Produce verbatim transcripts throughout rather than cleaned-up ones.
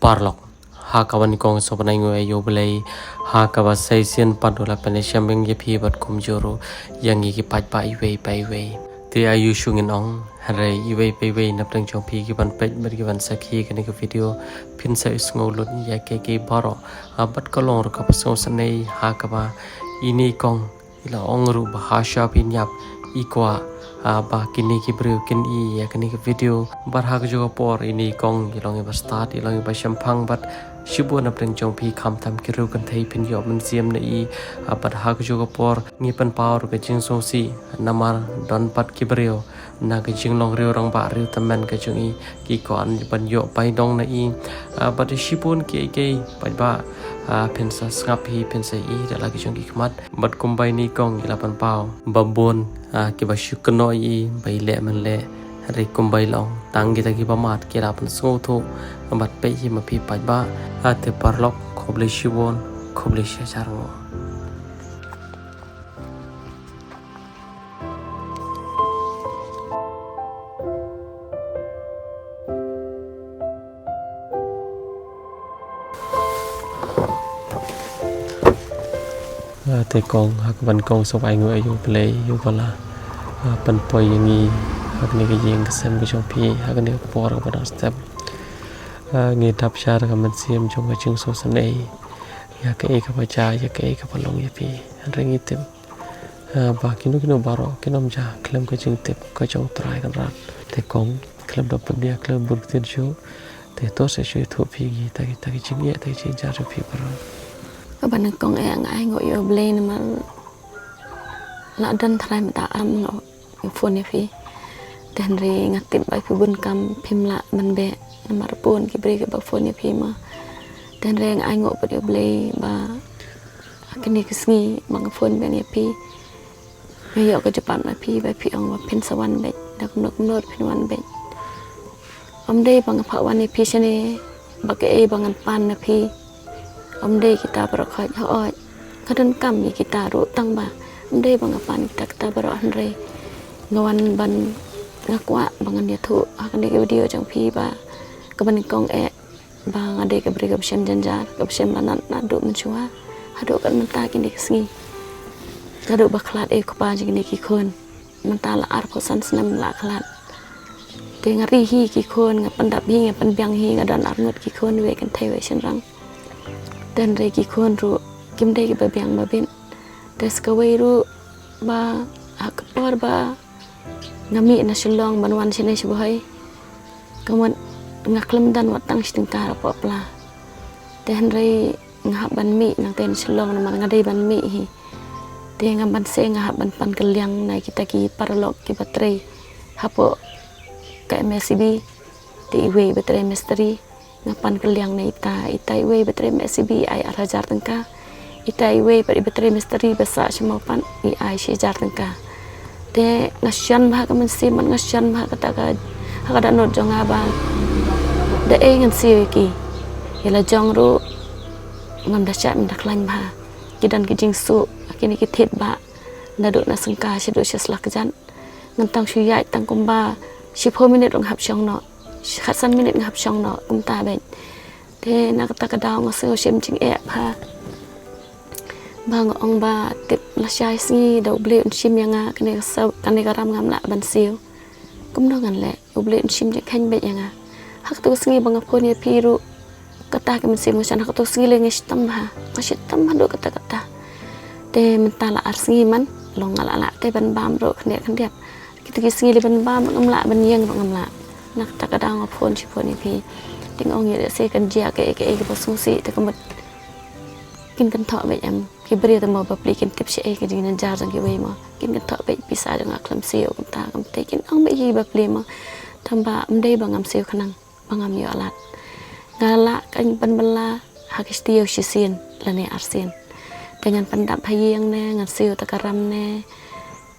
Paralok, ha kaba nyngkong sngewbha ban ai nguh ïa U Blei, ha kaba sa shisien pat u la pynïashem ïa phi bad kumjuh ruh ïa ngi ki paidbah iwei pa iwei. Te aiu shu ngin ong, hynrei iwei pa iwei na pdeng jong phi ki ban peit bad ki ban sakhi kane ka video, phin sa ïohsngew lut ïa kiei kiei baroh, ah, bad ka long ruh kaba sngewsynei ha kaba ine i kong i la ong ruh ba ha sha phin ïap i kwah, ah, ba kine ki briew kin ïoh ïa kane ka video. Bad ha kajuh ka por ine i kong i long iba stad, i long iba shemphang bad shibun na pdeng jong phi khamtam ki riew kynthei phin ïoh mynsiem na i, ah, bad ha kajuh ka por ngi pynpaw ruh ka jingsngewsih namar don pat ki briew na ka jinglong riew rangbah riew tymmen ka jong i ki kwah ban ïoh bai dong na i, ah, bad shibun kiei kiei paidbah, ah, phin sa sngap hi phin sa ïohi da la ki jong ki khmat. Bad kumba ine i kong i la pynpaw ba bun, ah, kiba shu kynnoh ïa i ba i leh man leh, hynrei kumba i la ong tang kita kiba mad ki la pynsngewthuh. Bad peit hi ma phi paidbah, ah, te paralok khublei shibun, khublei shihajar nguh. Ah, te kong, ha kaba nyngkong sngewbha ai nguh ïa U Blei, ïa uba la, ah, pynpoi ïa ngi ha kane ka ïing ka sem ka jong phi ha kane ka por kaba dang step. Ah, ngi dap sha ka mynsiem jong ka jingsngewsynei ïa kaei kaba jia, ïa kaei kaba long ïa phi. Hynrei ngi tip, ah, ba kino kino baroh kin ym jia khlem ka jingtip ka jong U Trai Kynrad. Te kong, khlem da pynbna khlem bun ktien shuh, te to sa shu ïathuh phi kita ki, kita ki jingeh, kita ki jingjia jong phi baroh. Kaba nyngkong eh nga ai nguh ïa U Blei namar la don trai mynta ym nga phone ïa phi. Te hynrei nga tip ba phi bun kam phim lah ban beh namar bun ki briew kiba phone ïa phi ma. Te hynrei nga ai nguh pat ïa U Blei ba ha kine ki sngi ba nga phone biang ïa phi. Nga ïoh ka jubab na phi ba phi ong ba phin sa wan beit, da kumno kumno ruh phin wan beit. Ym dei ba nga phah wan ïa phi shane ba kaei ba ngan pan na phi. Ym dei kita baroh khoit, hooid, ka donkam ïa kita ruh tang ba ym dei ba nga pan kita kita baroh, hynrei nga wan ban, nga kwah ba ngan ïathuh ha kane ka video jong phi ba kaba nyngkong eh ba nga dei ka briew kaba shem jynjar, kaba shem lanot naduh mynshuwa haduh kat mynta kine ki sngi. Naduh ba khlad eh u kpa jong kine ki khun, mynta la arphew san snem la khlad. Te nga ri hi ki khun, nga pyndap hi, nga pynbiang hi, nga don arngut ki khun, wei kynthei wei shynrang. Te hynrei ki khun ruh kim dei kiba biang ba bit. Te sa kawei ruh ba ha ka por ba nga mih na Shillong ban wan shane sha Bhoi, ka mut nga khlem don wat tang shi tyngka hapoh pla. Te hynrei nga hap ban mih nangta na Shillong namar nga dei ban mih hi. Te nga banse nga hap ban pan kylliang na kita ki paralok kiba trei hapoh ka M S C B. Te iwei ba trei mistri nga pan kylliang na ita, ita iwei ba trei M S C B i ai ar hajar tyngka. Ita iwei pat iba trei mistri ba sah sha Mawpat i ai shi hajar tyngka. Te nga shan bha ka mynsiem, nga shan bha kata ka, ha ka dohnud jong nga ba da ei ngan siew ïa ki. Ïa la jong ruh ngam da shah, ngam da khlaiñ bha. Ki don ki jingsuh ha kine ki thied ba naduh na syngka shaduh sha slak jan. Ngan tang shu ïaid tang kumba shiphew minit ruh nga hap shong noh, khatsan minit nga hap shong noh, kumta beit. Te na kata ka daw nga sngew shem jingeh bha. Ba nga ong ba tip lashai sngi da U Blei un shim ïa nga, kane ka saw, kane ka ram ngam lah ban siew. Kumno ngan leh, U Blei un shim jingkheiñ beit ïa nga. Ha katu ka sngi ba nga phone ïa phi ruh, kata ka mynsiem nga shan ha katu ka sngi lei nga shitom bha, nga shitom haduh katta katta. Te mynta la ar sngi man, long nga la lah te ban bam ruh khyndiat khyndiat. Kitu ki sngi lei ban bam ruh ngam lah, ban ïeng ruh ngam lah. Na kata ka daw nga phone shi phone ïa phi. Te nga ong ïa lehse kan jia kaei kaei kaba sngewsih te ka mut kin kynthoh beit em. Ki briew te mo bapli kin tip shaei ka jingjynjar jong kiwei mo. Kin kynthoh beit pisa jong nga khlem siew kumta kumta, kin ong beit hi bapli mo. Tang ba ym dei ba ngam siew khnang ba ngam ïoh lad. Nga lah kan ban bylla ha ka shtiew shisien lane arsien. Te ngan pyndap ha ïing ne, ngan siew ta ka ram ne,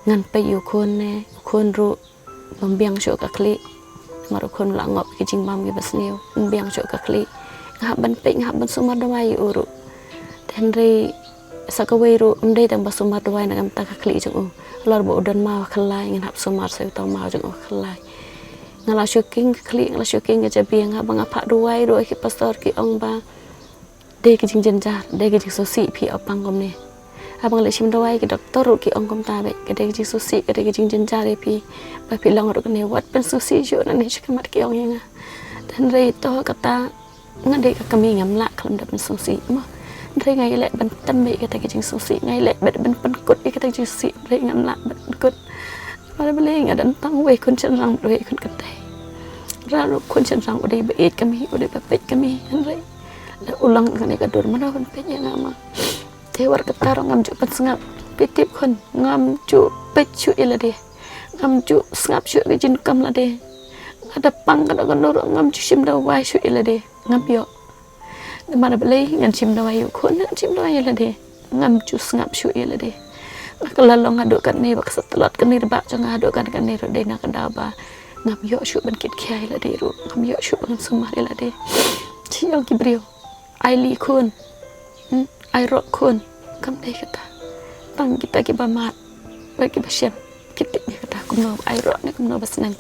ngan peit ïa u khun ne, u khun ruh bym biang shuh ka khlieh. Namar u khun u la ngop ki jingbam kiba sniew, bym biang shuh ka khlieh. Nga hap ban peit, nga hap ban sumar dawai ïa u ruh. Te hynrei sa kawei ruh ym dei tang ba sumar dawai na ka bynta ka khlieh jong u. Halor ba u don maw ha khyllai, ngan hap sumar sa uta u maw jong u ha khyllai. Nga la shu kheiñ ka khlieh, nga la shu kheiñ ka jabieng, haba nga phah duwai ruh ki pastor ki ong ba dei ka jingjynjar, dei ka jingsngewsih phi ap pang kumne. Haba nga la shim dawai ki doktor ruh ki ong kumta beit, ka dei ka jingsngewsih, ka dei ka jingjynjar ïa phi. Ba phi long ruh kane, wat pynsngewsih shuh nangne sha khmat, ki ong ïa nga. Hynrei to kata, nga dei ka kmie, ngam lah khlem da pynsngewsih mo. Hynrei nga ïaleh ban tem beit ïa kata ka jingsngewsih, nga ïaleh ban pynkut ïa kata ka jingsngewsih, hynrei ngam lah ban pynkut. Namar balei? Nga don tang wei khun shynrang, wei khun kynthei. Ruh u khun shynrang u dei ba ïeit kmie, u dei ba peit kmie, hynrei la u long kane ka dur, mano ban peit ïa nga ma. Te wat kata ruh ngam ju pynsngap. Phi tip khun, ngam ju peit shuh ïa lade, ngam ju sngap shuh ka jingdonkam lade. Nga da pang kano kano ruh ngam ju shim dawai shuh ïa lade, ngam ïoh. Namar balei? Ngan shim dawai ïa u khun, ngan shim dawai ïa lade, ngam ju sngap shuh ïa lade. Nga ka la long haduh katne ba ka sa tlot ka nirba jong nga, haduh katne ruh dei na ka daw ba ngam ïoh shuh ban kit khia ïa lade ruh, ngam ïoh shuh ban sumar ïa lade. Shi ong ki briew, ai li khun, hmm? Ai roh khun. Kam dei kata. Tang kita kiba mad bad kiba shem ki tip ïa kata, kumno ai roh ne kumno ba snem.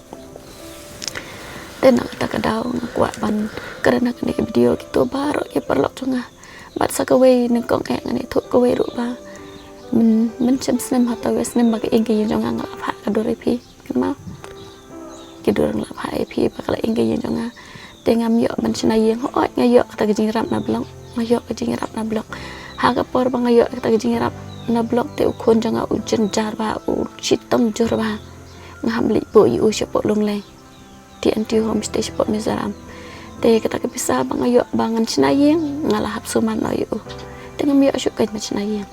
Te na kata ka daw nga kwah ban kren ha kane ka video, kito baroh ki paralok jong nga. Bad sa kawei nyngkong eh ngan ïathuh kawei ruh ba myn, mynshem snem, hato wei snem ba ka ïing ka ïeng jong nga, nga la phah ka dur ïa phi. Kynmaw, ki dur nga la phah ïa phi ba ka la ïeng ka ïeng jong nga. Te ngam ïoh ban shna ïing, hooid nga ïoh kata ka jingïarap na block, nga ïoh ka jingïarap na block. Ha ka por ba nga ïoh kata ka jingïarap na block te u khun jong nga u jynjar bha, u shitom jur bha. Nga hap leit buh ïa u shapoh Lunglei, T N T Homestay shapoh Mizoram. Te kata ka pisa ba nga ïoh ba ngan shna ïing, nga la hap sumar noh ïa u. Te ngam ïoh shuh keiñ ban shna ïing.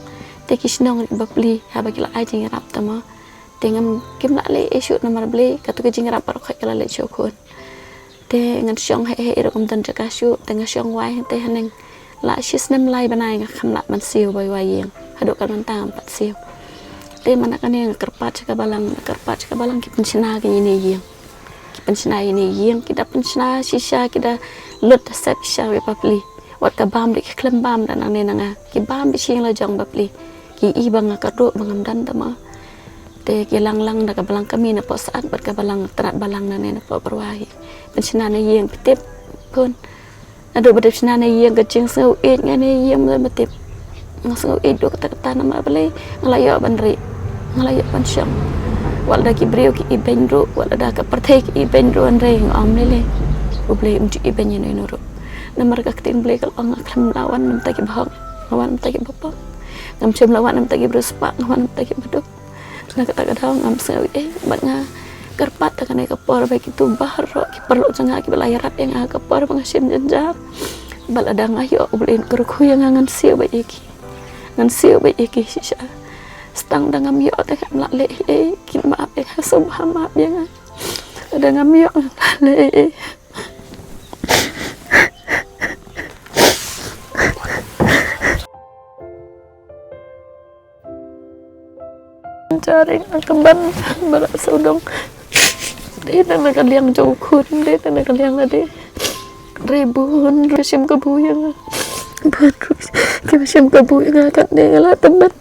Te ki shnong bapli haba ki la ai jingïarap te mo, te ngam, kim lah leh ei ei shuh, namar balei? Kato ka jingïarap baroh khoit ka la leit sha u khun. Te ngan shong heh heh ruh kam don jaka shuh, te nga shong wai hangtei haneng. La shi snem lai bnai nga kham lah ban siew bai wai ïing. Haduh katne mynta ngam pat siew. Te mynta kane nga kyrpad sha ka balang, nga kyrpad sha ka balang, ki pynshna kane ïing. Ki pynshna ïa ine ïing, ki da pynshna shisha, ki da lut da sep shisha wei bapli. Wat ka bam de ki khlem bam da nangne na nga. Ki bam de shi ïing la jong bapli. Ki i ba nga kyrduh ba ngam don te mo. Te ki lang lang da ka balang kmie napoh Saat bad ka balang tnat balang nangne napoh Byrwa hi. Pynshna ïa ine ïing, phi tip khun. Naduh ba dep shna ïa ine ïing, ka jingsngew ïeit nga ïa ine ïing, me, me tip. Nga sngew ïeit duh katta katta, namar balei? Nga la ïoh ban rieh, nga la ïoh ban shong. Wat lada ki briew ki ibeiñ ruh, wat lada ka pyrthei ki ibeiñ ruh, hynrei nga ong, lei lei, U Blei um ju ibeiñ ïano ïano ruh. Namar ka ktien Blei ka la ong, nga khlem la wan na bynta ki bahok, nga wan na bynta ki bapop. Ngam shym la wan na bynta ki briew spah, nga wan na bynta ki baduk. Na kata ka daw ngam sngew ei ei, bad nga kyrpad ha kane ka por ba kito baroh ki paralok jong nga kiba la ïarap ïa nga ha ka por ba nga shim jynjar. Bad lada nga ïoh, U Blei un kyrkhu ïa nga, ngan siew beit ïa ki. Ngan siew beit ïa ki shisha. Tang da ngam ïoh te ngam lah leh ei ei, kin map ïa nga, sngewbha map ïa nga. Lada ngam ïoh ngam lah leh ei ei. Jari nga kyrmen ba la sawdong. Dei na ka liang jong u khun, dei na ka liang lade. Re bun ruh shim kabu ïa nga. Bun ruh kiba shim kabu ïa nga, katne nga la tymmen.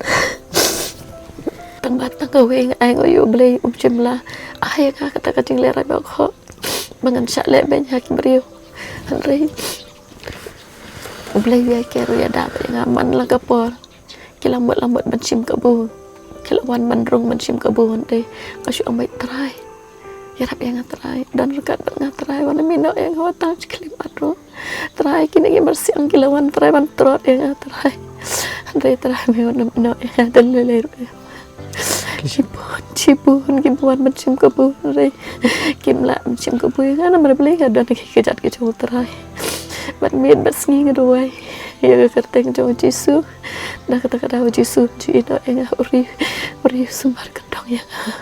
Tang ba tang kawei nga ai nguh ïa U Blei, um shym la ai ïa nga kata ka jinglehrain ba khot ba ngan shah lehbeiñ ha ki briew. Hynrei U Blei u ïai ker, u ïada bad ïa nga man la ka por. Ki la mut la mut ban shim kabu. Ki la wan ban rung ban shim kabu, hynrei nga shu ong beit, Trai, ïarap ïa nga Trai, don ryngkat bad nga Trai, wat nym ïehnoh ïa nga wat tang shi khyllipmat ruh. Trai, kine ki myrsiang ki la wan Trai ban trot ïa nga Trai. Hynrei Trai me wat nym ïehnoh ïa nga da lei lei ruh. Shibun shibun kiba wan ban shim kabu, hynrei kim lah ban shim kabu ïa nga namar balei? Nga don ha ki kjat ki jong U Trai. Bad miet bad sngi nga duwai ïa ka kyrteng jong U Jisu. Na kata ka daw U Jisu un ju ïehnoh ïa nga, u riew, u riew sumar kyndong ïa nga.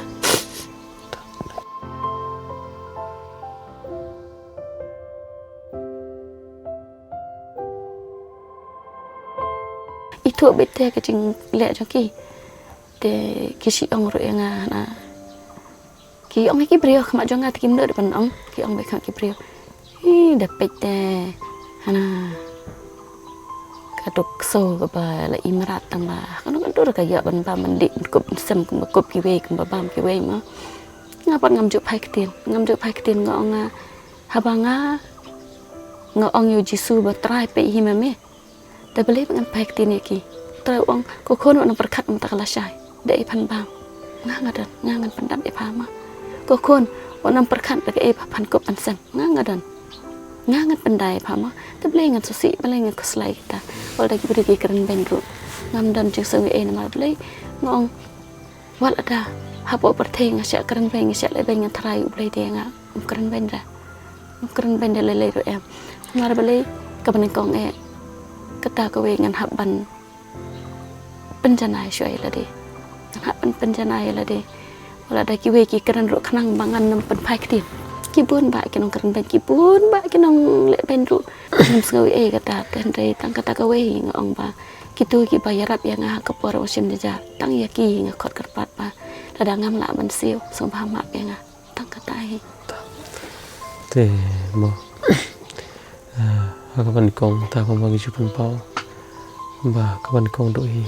Ithuh beit te ka jingleh jong ki. Te ki shu ong ruh ïa nga hana. Ki ong ïa ki briew, khmat jong nga te kim nud ban ong, ki ong beit khmat ki briew. Hi, da peit te hana ka duk ksew kaba la i mrad, tang ba kano ka dur ka ïoh ban bam ban dih ban kup ban sem kumba kup kiwei, kumba bam kiwei mo. Nga pat ngam ju phai ktien, ngam ju phai ktien, nga ong nga, haba nga, nga ong ïa u Jisu ba Trai peit hi ma me. Te balei ba ngan phai ktien ïa ki? Trai u ong, ko khun wat nym pyrkhat ym ta ka lashai. Da ei phan bam. Nga nga don, nga ngan pyndap ïa pha ma. Ko khun, wat nym pyrkhat da kaei ba phan kup phan sem. Nga nga don. Nga ngan pyndap ïa pha ma. Te balei ngan sngewsih, balei ngan khuslai kita. Wat la da ki briew ki kren beiñ ruh. Ngam don jingsngew ei namar balei. Nga ong, wat la da hapoh pyrthei nga shah kren beiñ, nga shah leh beiñ, ngan tharai U Blei te nga. Ym kren beiñ da. Ym kren beiñ da lei lei ruh em. Namar balei, kaba nyngkong eh, kata kawei ngan hap ban pynjanai shuwa ïa lade. Ngan hap ban pynjanai ïa lade. Wat la da kiwei ki kren ruh khnang ba ngan nym pynphai ktien. Ki bun bah ki nongkren beiñ, ki bun bah ki nongleh beiñ ruh. Ngam sngew ei kata, te hynrei tang kata kawei nga ong ba kito kiba ïarap ïa nga ha ka por ba shim jynjar, tang ïa ki nga khot kyrpad ba lada ngam lah ban siew, sngewbha map ïa nga. Tang kata hi. Te mo. Ah, ha kaba nyngkong, ta kumba ngi ju pynpaw ba kaba nyngkong duh hi.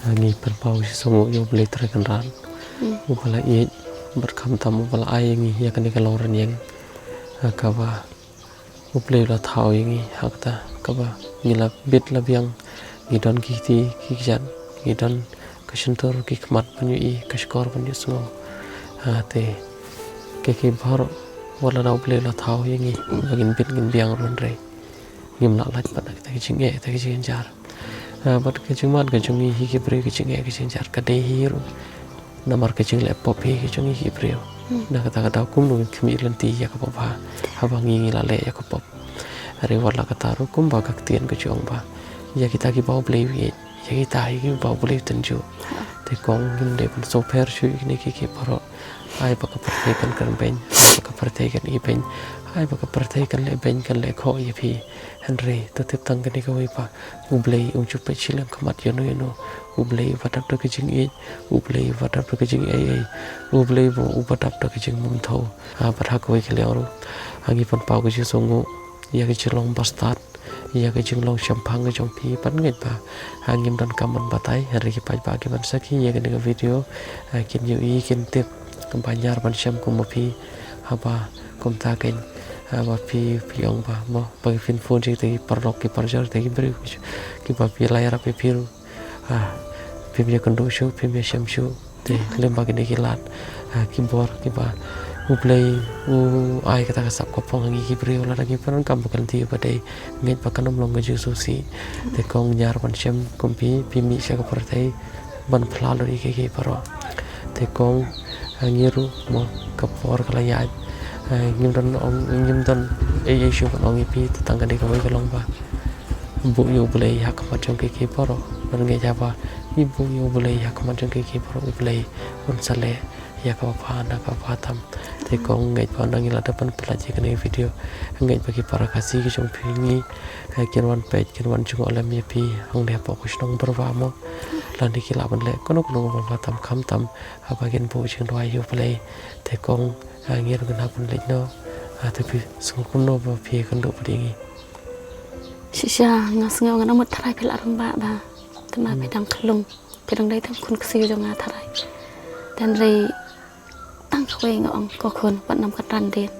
Ah, ngi pynpaw shisha nguh ïa U Blei Trai Kynrad. Hmm. Uba la ïeit bad khamtam uba la ai ïa ngi ïa kane ka longrynieng. Ah, kaba U Blei u la thaw ïa ngi ha kata kaba ngi la bit la biang, ngi don ki kti ki kjat, ngi don ka shyntur ki khmat ban ïohi, ka shkor ban ïohsngew. Ha, te kiei kiei baroh, wat la da U Blei u la thaw ïa ngi ba ngin bit ngin biang ruh hynrei ngim lah lait pat na kita ki jingeh, kita ki jingjynjar. Ah, bad ka jingman ka jong ngi hi ki briew, ka jingeh ka jingjar ka dei hi ruh namar ka jingleh pop hi ka jong ngi hi ki briew. Hmm. Na kata ka daw kumno ngin khmih lynti ïa ka pop ha, haba ngi ngi la leh ïa ka pop. Hynrei wat la kata ruh kumba ka ktien ka jong ba ïa kita kiba U Blei u ïeit, ïa kita hi kiba U Blei u tynjuh. Ha. Te kong ngin dei ban sngewpher shuh ïa kine kiei kiei baroh. Ai ba ka pyrthei kan kren beiñ, ai ba ka pyrthei kan ïeh beiñ, ai ba ka pyrthei kan leh beiñ, kan leh khoh ïa phi. Hynrei to tip tang kane kawei ba U Blei um ju peit shilliang khmat ïano ïano. U Blei uba dap da ka jingïeit, U Blei uba dap da ka jingaiei, U Blei uba dap da ka jingmyntoi. Ha, bad ha kawei ka liang ruh, ha, ngi pynpaw ka jingsngewnguh ïa ka jinglong bastad, ïa ka jinglong shemphang ka jong phi, bad ngeit ba, ha, ngim donkam ban batai, hynrei ki paidbah kiban sakhi ïa kane ka video, ha, kin ïohi kin tip ba ñiar ban shem kum ma phi, haba kumta kein, ha, ba phi, phi ong ba mo, ba phin phone sha kita ki paralok ki parajor, kita ki briew kiba phi la ïarap ïa phi ruh. Ha, phim ïakynduh shuh, phim ïashem shuh. Te lyngba kine ki lad, ha, ki bor kiba U Blei u ai kata ka sap ka phong ha ngi ki briew, lada ngi pyndonkam ba ka lynti ba dei, ngeit ba kan ym long ka jingsngewsih. Te kong ñiar ban shem kum phi, phi mih sha ka pyrthei ban phla lut ïa kiei kiei baroh. Te kong, ha, ngi ruh mo, ka por ka la ïaid. Ha, ngim don ong, ngim don ei ei shuh ban ong ïa phi, te tang kane kawei ka long ba buh ïa U Blei ha khmat jong kiei kiei baroh. Ban ngeit ba ngi buh ïa U Blei ha khmat jong kiei kiei baroh, U Blei un sa leh ïa kaba bha na kaba bha tam. Te kong ngeit ba nang ïa lada ban pyllait ïa kane ka video, ngeit ba ki para Khasi ki jong phi ngi, ha, kin wan peit, kin wan jngoh lem ïa phi hangne hapoh ka shnong Berbwa mo. Lane ki lah ban leh kano kano kaba bha tam, khamtam haba kin buh jingduwai ïa U Blei. Te kong, ha, ngi ruh ngin hap ban leit noh. Ha, te phi sngew kumno ba phi ïakynduh pat ïa ngi? Shisha nga sngew nga nang mut tharai phi la rangbah ba. Te ma phi dang khlung, phi dang dei tang khun ksiew jong nga tharai. Hynrei tang kawei nga ong, ko khun, wat nym kynran dien.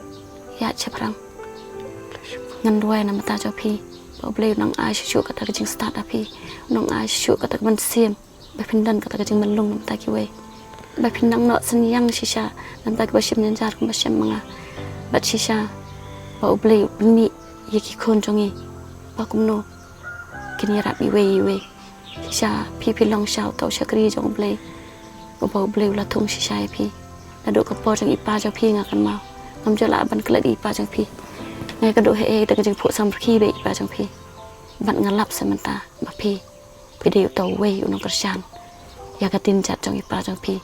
Ïaid shaphrang. Ngan duwai na bynta jong phi ba U Blei un nang ai shuh shuh kata ka jingstad ha phi, un nang ai shuh shuh kata ka mynsiem ba phin don kata ka jingmynlong na bynta kiwei. Ba phin nang noh synñiang shisha na bynta kiba shim jynjar kumba shem ma nga. Bad shisha ba U Blei u pynmih ïa ki khun jong ngi ba kumno kin ïarap iwei iwei. Shisha phi, phi long sha uta u shakri jong U Blei, uba U Blei u la thung shisha ïa phi. Naduh ka por jong i pa jong phi nga kynmaw, ngam ju lah ban klet ïa i pa jong phi. Nga ïakynduh haei da ka jingphuh samrkhie bad i pa jong phi. Bad nga lap sa mynta ba phi, phi dei uta uwei u nongkyrshan ïa ka ktien jait jong i pa jong phi.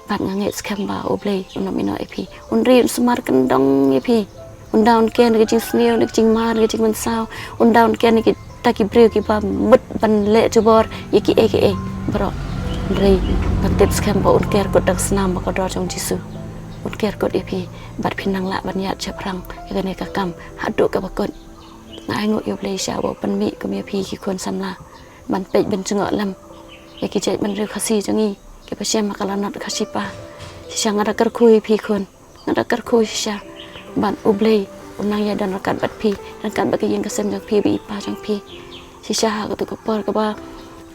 Bad nga ngeit skhem ba U Blei un ym ïehnoh ïa phi. Un ri un sumar kyndong ïa phi. Un da un ker na ka jingsniew, na ka jingma, na ka jingmynsaw. Un da un ker na kita ki briew kiba mut ban leh jubor ïa kiei kiei baroh. Hynrei nga tip skhem ba un ker kut da ka snam ba kordor jong U Jisu. Un ker kut ïa phi bad phin nang lah ban ïaid shaphrang ïa kane ka kam haduh kaba kut. Nga ainguh ïa U Blei shisha ba u pynmih kum ïa phi ki khun samla ban peit ban jngoh lem ïa ki jaitbynriew Khasi jong ngi kiba shem ha ka lanot Khasi pa. Shisha nga da kyrkhu ïa phi khun. Nga da kyrkhu shisha. Ban U Blei u nang ïa don ryngkat bad phi, ryngkat bad ka ïing ka sem jong phi bad i pa jong phi. Shisha ha katu ka por kaba,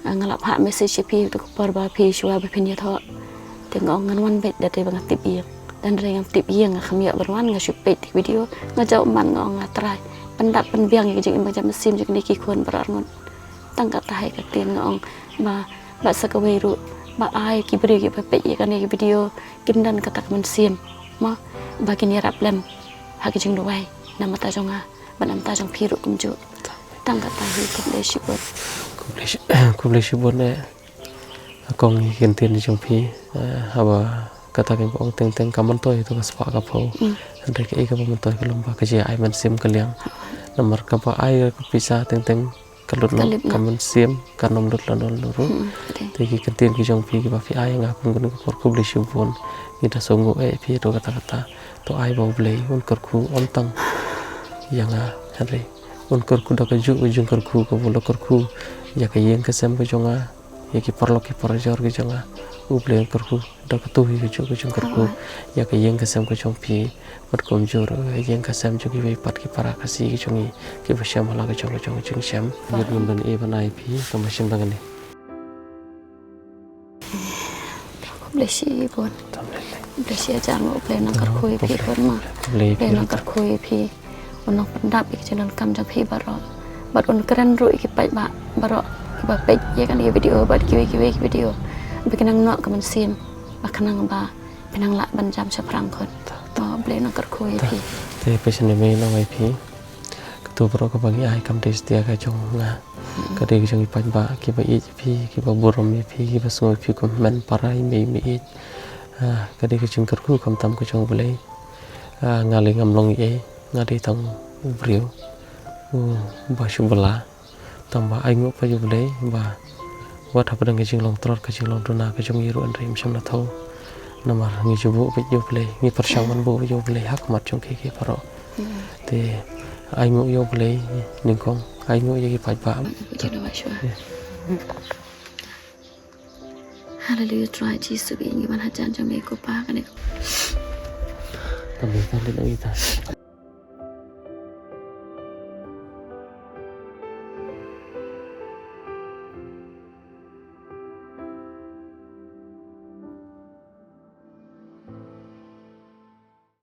ah, nga la phah message ïa phi katu ka por ba phi shuwa ba phin ïathoh. Te nga ong ngan wan beit da dei ba nga tip ïing. Dan dei ngam tip ïing nga kham ïoh ban wan, nga shu peit video, nga jaw man nga ong nga trai. Pyndap pynbiang ïa ka jingim ba jam mynsiem jong kine ki khun baroh arngut. Tang kata hi ka ktien nga ong ba, ba sa kawei ruh ba ai ki briew kiba peit ïa kane ka video kin don kata ka mynsiem. Mo, ba kin ïarap lem ha ka jingduwai na bynta jong nga bad na bynta jong phi ruh kumjuh. Tang kata hi, khublei shibun. Khublei shi-, khublei shibun eh. Kong ïa ki ktien jong phi, eh, haba kata kaba ong teng teng ka myntoi to ka spah ka phew. Mm. Hynrei kaei kaba myntoi ka long ba ka jingïa ai mynsiem ka liang. Namar kaba ai ka pisa teng teng ka lut noh ka mynsiem, kan ym lut lano lano ruh. Hmm, okay. Te ki ktien ki jong phi kiba phi ai nga kum kane ka por khublei shibun. Ngi da sngewnguh eh phi to kata kata. To ai ba U Blei un kyrkhu ym tang ïa nga hynrei un kyrkhu da kajuh ka jingkyrkhu kaba u la kyrkhu ïa ka ïing ka sem ka jong nga, ïa ki paralok ki parajor ki jong nga. U Blei un kyrkhu da katu hi kajuh ka jingkyrkhu ïa ka ïing ka sem ka jong phi. Bad kumjuh ruh ïa ka ïing ka sem jong kiwei pat ki para Khasi ki jong ngi kiba shem ha la ka jong ka jong ka jingshem. Ïa ngam don ei ban ai phi, tang ba shem tang kane. Khublei shibun. Khublei shi hajar nguh, U Blei un nang kyrkhu ïa phi khun mo. U Blei un nang kyrkhu ïa phi. Un nang pyndap ïa ki jingdonkam jong phi baroh. Bad un kren ruh ïa ki paidbah baroh kiba peit ïa kane ka video bad kiwei kiwei ki video. Ba kin nang noh ka mynsiem. Ba kin nang ba Phi nang lah ban jam shaphrang khun. To, Blei nang kyrkhu ïa phi. Te phi sngewbha ïa phi. Katu baroh kaba ngi ai kam dei satia ka jong nga. Ka dei ka jong i paidbah kiba ïeit ïa phi, kiba burom ïa phi, kiba sngew ïa phi kum hynmen para i mei i mei ïeit. Ah, ka dei ka jingkyrkhu khamtam ka jong U Blei. Ah, nga lei ngam long ei, nga dei tang u briew uba shu bylla. Tang ba ainguh pat ïa U Blei ba wat hapdeng ka jinglong tlot ka jinglong duna ka jong ngi ruh hynrei ngim shym la thew. Namar ngi ju buh beit ïa U Blei, ngi pyrshang ban buh beit ïa U Blei ha khmat jong kiei kiei baroh. Te ainguh ïa U Blei nyngkong, ainguh ïa ki paidbah. Haleluya, Trai Jisu, ngi wan hajan jong me ko Pa kane. Tang ba ita, ita.